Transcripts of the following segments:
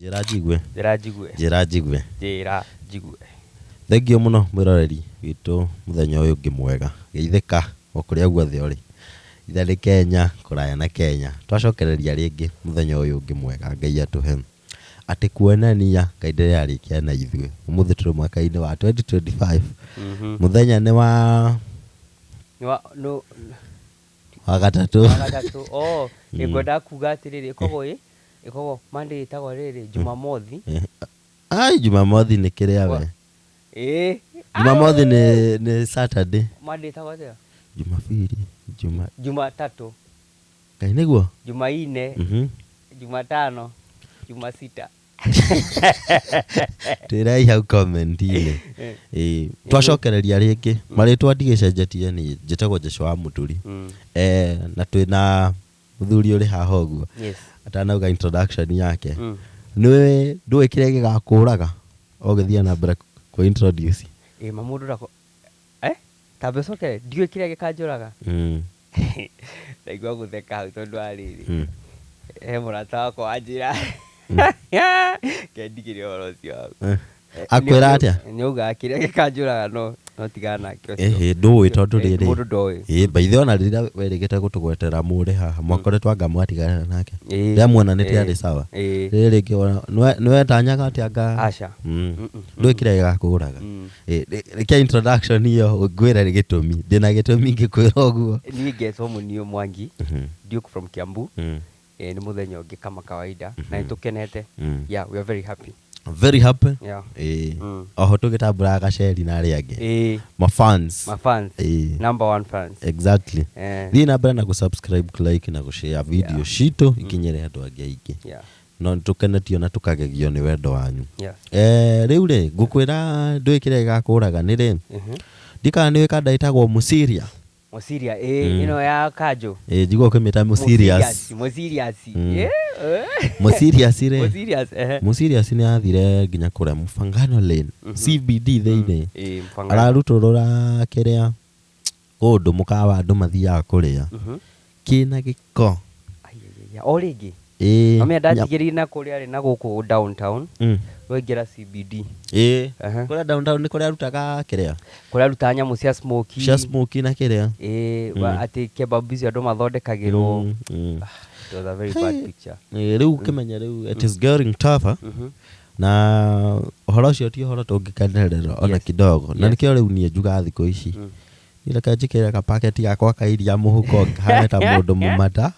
Njĩra njigue. Njĩra njigue. Njĩra njigue. Njĩra njigue. Thengiũ mũno mwĩroreri witũ mũthenya ũyũ ũngĩ mwega. Geithĩka o kũrĩa guothe ũrĩ. Either nĩ Kenya, kũraya na Kenya. Twacokereria rĩngĩ mũthenya ũyũ ũngĩ mwega Ngai atũhe. Atĩ kuonania Ngai ndarĩ ararĩkia na ithuĩ. Ũmũthĩ tũrĩ mwaka-inĩ wa 2025. Mũthenya nĩ wa Nĩ wa nũ wa gatatũ. Wa gatatũ. Oh, ngwendaga kuga atĩrĩrĩ, ĩkoragwo ĩ ĩkoragwo Monday ĩtagwo rĩrĩ Jumamothi. Ai, Jumamothi nĩ kĩrĩa we. Ĩĩ. Jumamothi nĩ Saturday. Monday ĩtagwo atĩa? Jumapili, Juma Jumatatũ. Ngai nĩguo? Jumanne. Jumatano. Jumasita. Twĩrei hau comment-inĩ. Ĩĩ, twacokereria rĩngĩ marĩtwa ndigĩcenjetie niĩ njĩtagwo Joshua wa Mũturi. Na twĩna mũthuri ũrĩ haha ũguo atanauga introduction yake. Nĩ ndũĩ kĩrĩa gĩgakũraga ũgĩthiĩ na mbere kũ introduce? Ĩ ma mũndũ ndako eh tambe ũcokere ndiũĩ kĩrĩa gĩkanjũraga. Ndaigua gũtheka hau tondũ wa rĩrĩ he mũrata wakwa wanjĩra reke ndigĩre ũhoro ũcio hau. Akwĩra atĩa? Nĩ augaga kĩrĩa gĩkanjũraga no no tigana nake ũcio. Ĩhĩ ndũĩ tondũ rĩrĩ Mũndũ ndoĩ. Ĩ by the way ona rĩrĩa werĩgĩte gũtũgwetera mũrĩ haha mwakoretwo anga mwatigana nake. Ĩĩ. Rĩrĩa muonanĩte Ĩĩ. arĩ sawa. Ĩĩ. Rĩrĩ rĩngĩ wona nĩwetanyaga atĩ anga Aca. Ndũĩ kĩrĩa gĩgakũraga. Ĩ, reke introduction ĩyo ngwĩre nĩ gĩtũmi. Ndĩna gĩtũmi ngĩkwĩra ũguo. Niĩ ngetwo Mũnio Mwangi, Duke from Kiambu. Nĩ mũthenya ũngĩ kama kawaida na nĩ tũkenete. Yeah, we are very happy. Very happy. Yeah. Ĩĩ. Oho tũgĩtambũraga gaceri na arĩa angĩ. Ĩĩ. Ma fans. Ma fans. Ĩĩ. Number one fans. Exactly. Eh. Thiĩ na mbere na gũ-subscribe, kũ-like na gũ-share video citũ ikinyĩre andũ angĩ aingĩ. No nĩ tũkenetio na tũkagegio nĩ wendo wanyu. Eh, rĩu rĩ, ngũkwĩra ndũĩ kĩrĩa gĩgakũraga nĩ rĩ, ndikana nĩ ũĩ kanda ĩtagwo Mũciria. Mũciria, ĩĩ, ĩno ya kanjũ. Ĩĩ, njigua ũkĩmĩta Mũcirias. Mũcirias. Ĩĩ. Mũcirias rĩ, Mũcirias, ehe. Mũcirias nĩ athire nginya kũrĩa Mũbangano Lane, CBD thĩinĩ. Ĩĩ, Mũbangano. Ararutũrũra kĩrĩa kũndũ mũkawa andũ mathiaga kũrĩa kĩna gĩko. Ai, ai, ai, o rĩngĩ. Ĩĩ. Mamia ndatigĩrĩire na kũrĩa arĩ na gũkũ downtown. Waingĩra CBD. Ĩĩ. Aha. Kũrĩa downtown nĩ kũrĩa arutaga kĩrĩa? Kũrĩa arutaga nyamũ cia smoky. Cia smoky na kĩrĩa? Ĩĩ, atĩ kebab icio andũ mathondekagĩrwo. It was a very bad picture. Ĩĩ, rĩu ũkĩmenya rĩu it is getting tougher. Na ũhoro ũcio ti ũhoro tũngĩkenerera ona kidogo. Na nĩkĩo rĩu niĩ njugaga thikũ ici. Niĩ reke njĩkĩre gapaketi gakwa ka iria mũhuko hane ta mũndũ mũmata.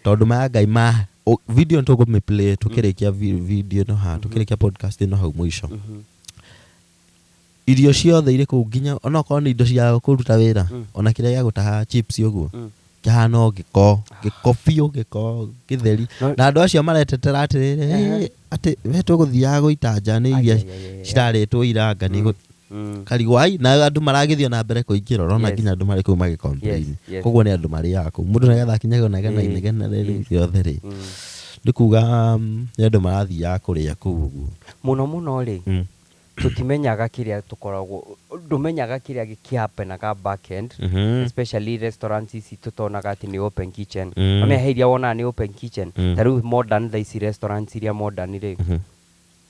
Tondũ maya Ngai ma video nĩ tũkũmĩ play tũkĩrĩkia video ĩno haha, tũkĩrĩkia podcast ĩno hau mũico. Irio ciothe irĩ kũu nginya onokorwo nĩ indo cia kũruta wĩra, ona kĩrĩa gĩa gũtaha chips ũguo, kĩhana o gĩko, gĩko biũ, gĩko gĩtheri. Na andũ acio maretetera atĩrĩrĩ, atĩ we tũgũthiaga gũita nja nĩ iria cirarĩtwo ira anga nĩ karigwo ai na andũ maragĩthiĩ na mbere kũingĩra ũrona nginya andũ marĩ kũu magĩ complain. Koguo nĩ andũ marĩaga kũu. Mũndũ nĩgetha akinye kũnegena inegene rĩrĩ rĩothe rĩ, nĩ kuga nĩ andũ marathiaga kũrĩa kũu ũguo. Mũno mũno rĩ, tũtimenyaga kĩrĩa tũkoragwo, ndũmenyaga kĩrĩa gĩkĩ-happen-aga back end, especially restaurants ici tũtonaga atĩ nĩ open kitchen. Wamenya he iria wonaga nĩ open kitchen, ta rĩu modern thaa ici restaurants iria modern rĩ,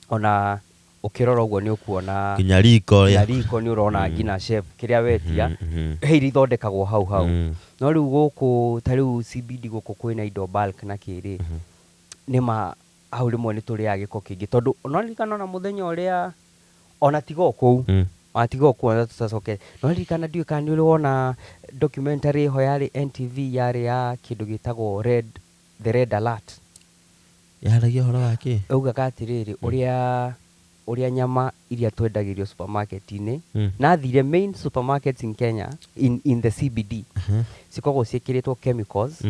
ona ũkĩrora ũguo nĩ ũkuona nginya riko nginya riko nĩ ũrona nginya chef kĩrĩa wetia, he iria ithondekagwo hau hau. No rĩu gũkũ ta rĩu CBD gũkũ kwĩna indo bulk na kĩ rĩ, nĩ ma hau rĩmwe nĩ tũrĩaga gĩko kĩingĩ tondũ no ririkana ona mũthenya ũrĩa ona tiga o kũu ona tiga o kũu ona tũtacoke no ririkana ndiũĩ kana nĩ ũrĩ wona documentary ĩho yarĩ NTV yarĩ ya kĩndũ gĩtagwo red, the red alert. Yaragia ũhoro wa kĩ? Yaugaga atĩrĩrĩ, ũrĩa ũrĩa nyama iria twendagĩrio supermarket-inĩ, na thire main supermarkets in Kenya, in the CBD, cikoragwo ciĩkĩrĩtwo chemicals,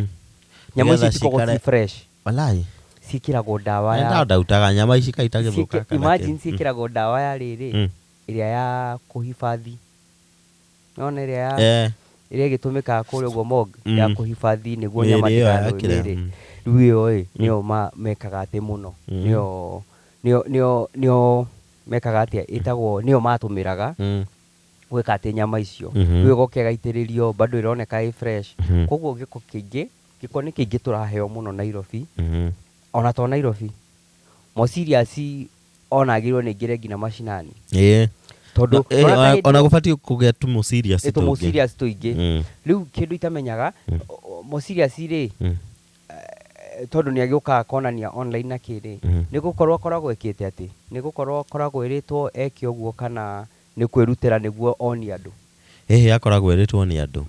nyama icio Nĩgetha itikoragwo cikare ci fresh. Walai. Ciĩkĩragwo ndawa ya Nda ndautaga nyama ici kaĩ itagĩthũka kana kĩ? Imagine ciĩkĩragwo ndawa ya rĩrĩ, ĩrĩa ya kũhifadhi. Nĩwona ĩrĩa ya ĩrĩa ĩgĩtũmĩkaga kũrĩa ũguo morgue ya kũhifadhi nĩguo nyama Mĩĩrĩ ĩyo ya ndĩgathũke kĩrĩa, mĩĩrĩ. Rĩu ĩyo ĩ, nĩyo mekaga atĩ mũno. Nĩyo nĩyo nĩyo nĩyo mekaga atĩa ĩtagwo nĩyo matũmĩraga gwĩka atĩ nyama icio. Rĩu ĩgoka ĩgaitĩrĩrio bado ĩroneka ĩ fresh. Koguo gĩko kĩingĩ, gĩko nĩ kĩingĩ tũraheo mũno Nairobi, ona to Nairobi. Mosirias ona agĩrĩirwo nĩ aingĩre nginya macinani. Ĩĩ. Tondũ Na- nĩwona ta ona- hĩndĩ ona gũbatiĩ kũgĩa tũmũ serious ĩ tũmũ tũngĩ. serious tũingĩ. Rĩu kĩndũ itamenyaga, mo serious rĩ, tondũ nĩ agĩũkaga akonania online na kĩ rĩ, nĩ gũkorwo akoragwo ĩkĩte atĩ, nĩ gũkorwo akoragwo ĩrĩtwo eke ũguo kana nĩ kwĩrutĩra nĩguo onie andũ? Ĩhĩ, akoragwo ĩrĩtwo nĩ andũ.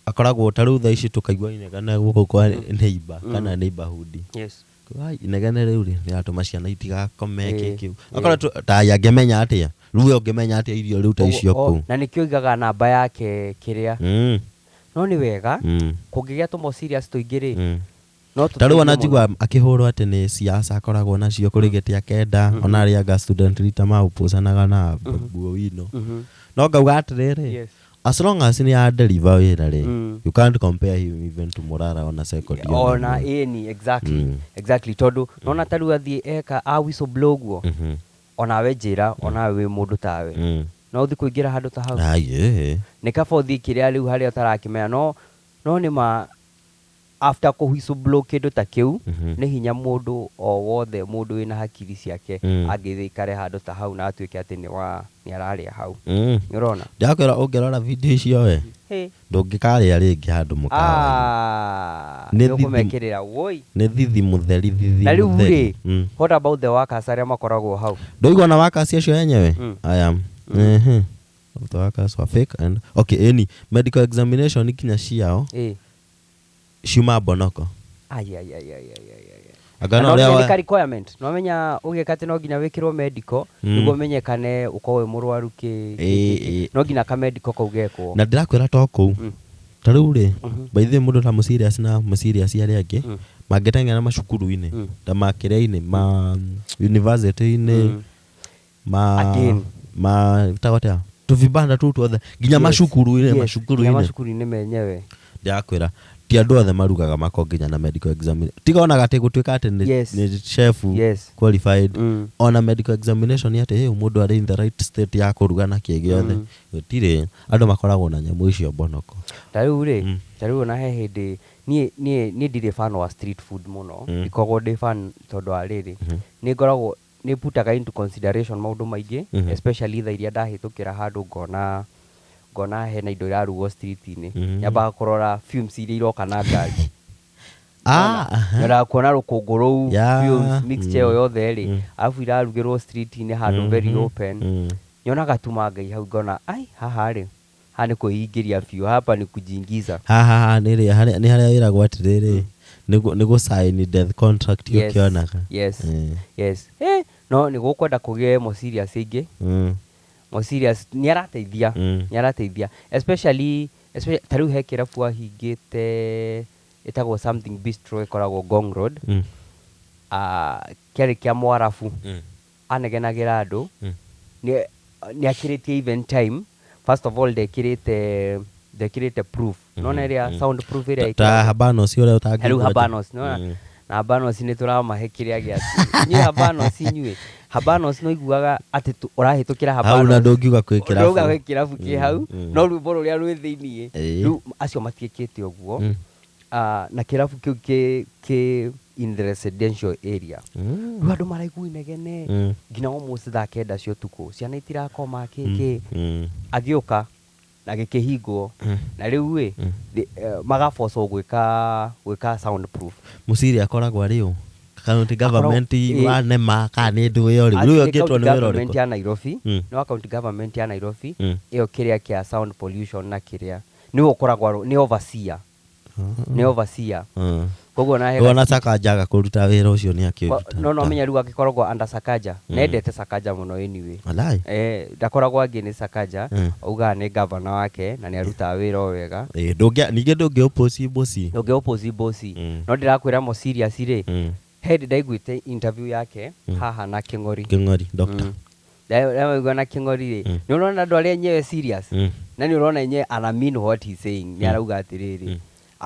Akoragwo ta rĩu thaa ici tũkaigua inegene gũkũ kwa neighbor kana neighborhood. Ai, inegene rĩu rĩ rĩratũma ciana itigakome kĩ kĩu. Akorwo ta angĩmenya atĩa? Rĩu we ũngĩmenya atĩa irio rĩu ta icio Ũguo, kũu? Na nĩkĩo oigaga namba yake kĩrĩa. No nĩ wega kũngĩgĩa tũmo serious tũingĩ rĩ, no Ta rĩu ona tũteithie mũno. njigua akĩhũrwo atĩ nĩ siasa akoragwo nacio kũrĩ gĩtĩ akenda, ona arĩa anga student leader maũpũcanaga na Babu Owino. No ngauga atĩrĩrĩ, as long as nĩ a deliver wĩra rĩ, you can't compare him even to Morara ona second year. Ona ĩni, exactly. Exactly, tondũ nona ta rĩu athiĩ eka a whistle blow ũguo, onawe njĩra, onawe wĩ mũndũ tawe, no ũthiĩ kũingĩra handũ ta hau? Ai, ĩĩ. Nĩ kaba ũthiĩ kĩrĩa rĩu harĩa ũtarakĩmenya, no nĩ ma after kũ whistle blow kĩndũ ta kĩu, nĩ hinya mũndũ o wothe, mũndũ wĩna hakiri ciake, angĩthiĩ aikare handũ ta hau na atuĩke atĩ nĩ wa nĩ ararĩa hau. Nĩ ũrona? Ndakwĩra ũngĩrora video icio we, ndũngĩkarĩa rĩngĩ handũ mũkawa-inĩ. Ah, Nĩ nĩ thithi- ũkũmekĩrĩra woi. Nĩ thithi mũtheri, thithi Na rĩu mũtheri. rĩ, what about the workers arĩa makoragwo hau? Ndũigua na workers acio enyewe? I am. Of the workers were fake and okay, any medical examination kinya ciao ciuma Bonoko. Ai, ai, ai, ai, ai, ai, ai, ai. Anga Na no no ũrĩa nginya wa nĩ ka requirement. No menya ũgĩka atĩ no nginya wĩkĩrwo medical nĩguo ũmenyekane ũkorwo wĩ mũrwaru kĩ, kĩ, kĩ, kĩ. No nginya ka medical kau gekwo. Na ndĩrakwĩra to kũu. Ta rĩu rĩ, by the way mũndũ ta mũserious na mũserious arĩa angĩ, mangĩteng'era macukuru-inĩ, ta makĩrĩa-inĩ, ma university-inĩ, ma Again. ma ĩtagwo atĩa? Tũvibanda tũu tuothe, nginya macukuru-inĩ, Nginya macukuru-inĩ. macukuru-inĩ menyewe. Ndĩrakwĩra, ti andũ othe marugaga mako nginya na medical examination. Tiga ona atĩ gũtuĩka atĩ nĩ chef qualified. Ona medical examination atĩ hey, mũndũ arĩ in the right state ya kũruga na kĩ gĩothe. Gũtirĩ, andũ makoragwo na nyamũ icio Bonoko. Ta rĩu rĩ, ta rĩu ona he hĩndĩ niĩ ndirĩ fan wa street food mũno. Ndikoragwo ndĩ fan tondũ wa rĩrĩ. Nĩ ngoragwo nĩ putaga into consideration maũndũ maingĩ, especially thaa iria ndahĩtũkĩra handũ ngona hena indo irarugwo street-inĩ. Nyambaga kũrora fumes iria iroka na ngari. Nyonaga kuona rũkũngũ rũu, fumes, mixture ĩyo yothe rĩ, arabu irarugĩrwo street-inĩ handũ very open. Nyonaga tu mangai hau ngona, ai, haha rĩ, haha nĩ kwĩingĩria biũ, hapa ni kujiingiza. Haha, haha, nĩ rĩ, harĩa, nĩ harĩa wĩragwo atĩrĩrĩ, nĩ gũ sign death contract ũkĩonaga. Yes. No nĩ gũkwenda kũgĩe mo serious aingĩ. Mo serious nĩ arateithia. Nĩ arateithia. Especially ta rĩu he kĩrabu ahingĩte ĩtagwo Something Bistro ĩkoragwo Ngong Road. Kĩarĩ kĩa Mwarabu. Anegenagĩra andũ. Nĩ akĩrĩtie even time. First of all, ndekĩrĩte proof. Nona ĩrĩa sound proof ĩrĩa Ta ĩkĩragwo. Habanos ũrĩa ũtangĩigua Rĩu atĩ. Habanos, nona? Na Habanos nĩ tũramahe kĩrĩa gĩa Inyuĩ Habanos inyuĩ. Habanos no iguaga atĩ ũrahĩtũkĩra Hau na Habanos. ndũngiuga kwĩ kĩrabu. Ndũngiuga gwĩ kĩrabu kĩ hau, no rwĩmbo rũrĩa rwĩ thĩiniĩ. Rĩu acio matiĩkĩte ũguo. Na kĩrabu kĩu kĩ in the residential area. Rĩu andũ maraigua inegene nginya almost thaa kenda cia ũtukũ. Ciana itirakoma kĩ, kĩ. Agĩũka na gĩkĩhingwo. Na rĩu ĩ, magabocwo gwĩka sound proof. Mũciri akoragwo arĩ ũ? County government Akoragwo, wa NEMA kana nĩ ndũ ĩyo rĩ? Atĩ Rĩu nĩ ĩngĩtwo county nĩ wĩra government ũrĩkũ? ya Nairobi. Nĩ wa county government ya Nairobi. Ĩyo kĩrĩa kĩa sound pollution na kĩrĩa. Nĩwe ũkoragwo arũ-, nĩ overseer. Nĩ overseer. Koguo na he Wona ga- Sakaja aga kũruta wĩra ũcio nĩ akĩũruta. Kwa-, no, no, menya rĩu agĩkoragwo under Sakaja. Nendete Sakaja mũno anyway. Walai. Ndakoragwo angĩ nĩ Sakaja. Augaga nĩ governor wake na nĩ arutaga wĩra o wega. Ningĩ ndũngĩ oppose bosi. Ndũngĩ oppose bosi. No ndĩrakwĩra mo serious rĩ. He hĩndĩ ndaiguĩte interview yake haha na Kĩng'ori. Kĩng'ori, doctor. Ndamaigua na Kĩng'ori rĩ. Nĩ ũrona andũ arĩa enyewe serious. Na nĩ ũrona enyewe ana mean what he's saying. Nĩ arauga atĩrĩrĩ.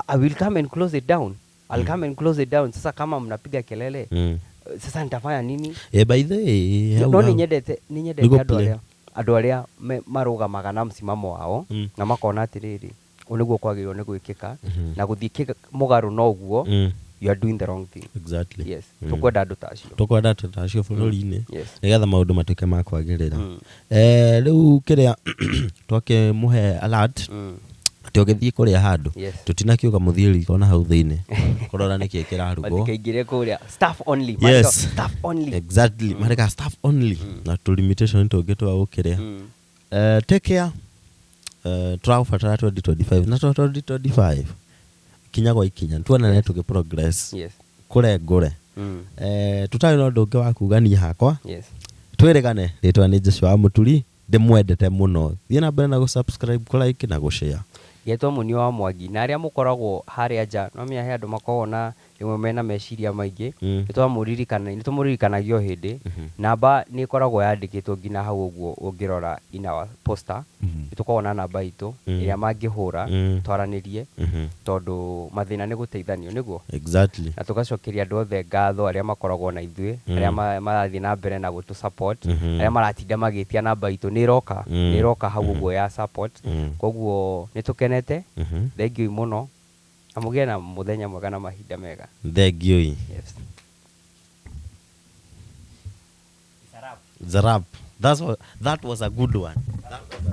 I will come and close it down. I'll come and close it down. Sasa kama mnapiga kelele, sasa nitafanya nini? By the way, hau No hau. nĩ nyendete Nĩguo andũ play. andũ arĩa marũgamaga na msimamo wao, na makona atĩrĩrĩ, ũũ nĩguo kwagĩrĩirwo nĩ gwĩkĩka, na gũthiĩ mũgarũ na ũguo, You are doing the wrong thing. Yes. Tũkwenda andũ ta acio. Tũkwenda andũ ta acio bũrũri-inĩ nĩgetha maũndũ matuĩke ma kwagĩrĩra. Rĩu kĩrĩa twakĩmũhe alert atĩ ũgĩthiĩ kũrĩa handũ, tũtinakiuga mũthiĩ riko na hau thĩinĩ kũrora nĩkĩ kĩrarugwo. Matikaingĩre kũrĩa staff only. Staff only. Exactly, mareka staff only na tũ limitation tũngĩ twa gũkĩrĩa. Take care. Tũragũbatara 2025 na 2025 kinya gwa ikinya tuonane tũgĩ progress. Kũre ngũre. Tũtarĩ na ũndũ ũngĩ wa kuga niĩ hakwa. Twĩrĩgane, rĩtwa nĩ Joshua wa Mũturi, ndĩmwendete mũno. Thiĩ na mbere na gũ-subscribe, kũ-like na gũ-share. Ngetwo Mũnio wa Mwangi, na arĩa mũkoragwo harĩa nja, no menya he andũ makoragwo na rĩmwe mena meciria maingĩ, nĩ tũmũririkanagia o hĩndĩ, namba nĩ ĩkoragwo yandĩkĩtwo nginya hau ũguo ũngĩrora in our poster, nĩ tũkoragwo na namba itũ ĩrĩa mangĩhũra twaranĩrie, tondũ mathĩna nĩ gũteithanio, nĩguo? Na tũgacokeria andũ othe ngatho arĩa makoragwo na ithuĩ, arĩa marathiĩ na mbere na gũtũ support, arĩa maratinda magĩtia namba itũ, nĩ ĩroka, nĩ ĩroka hau ũguo ya support. Koguo nĩ tũkenete, thengiũ mũno, na mũgĩe na mũthenya mwega na mahinda mega. Thengiũ. Yes. It's a wrap. That was a good one. That was a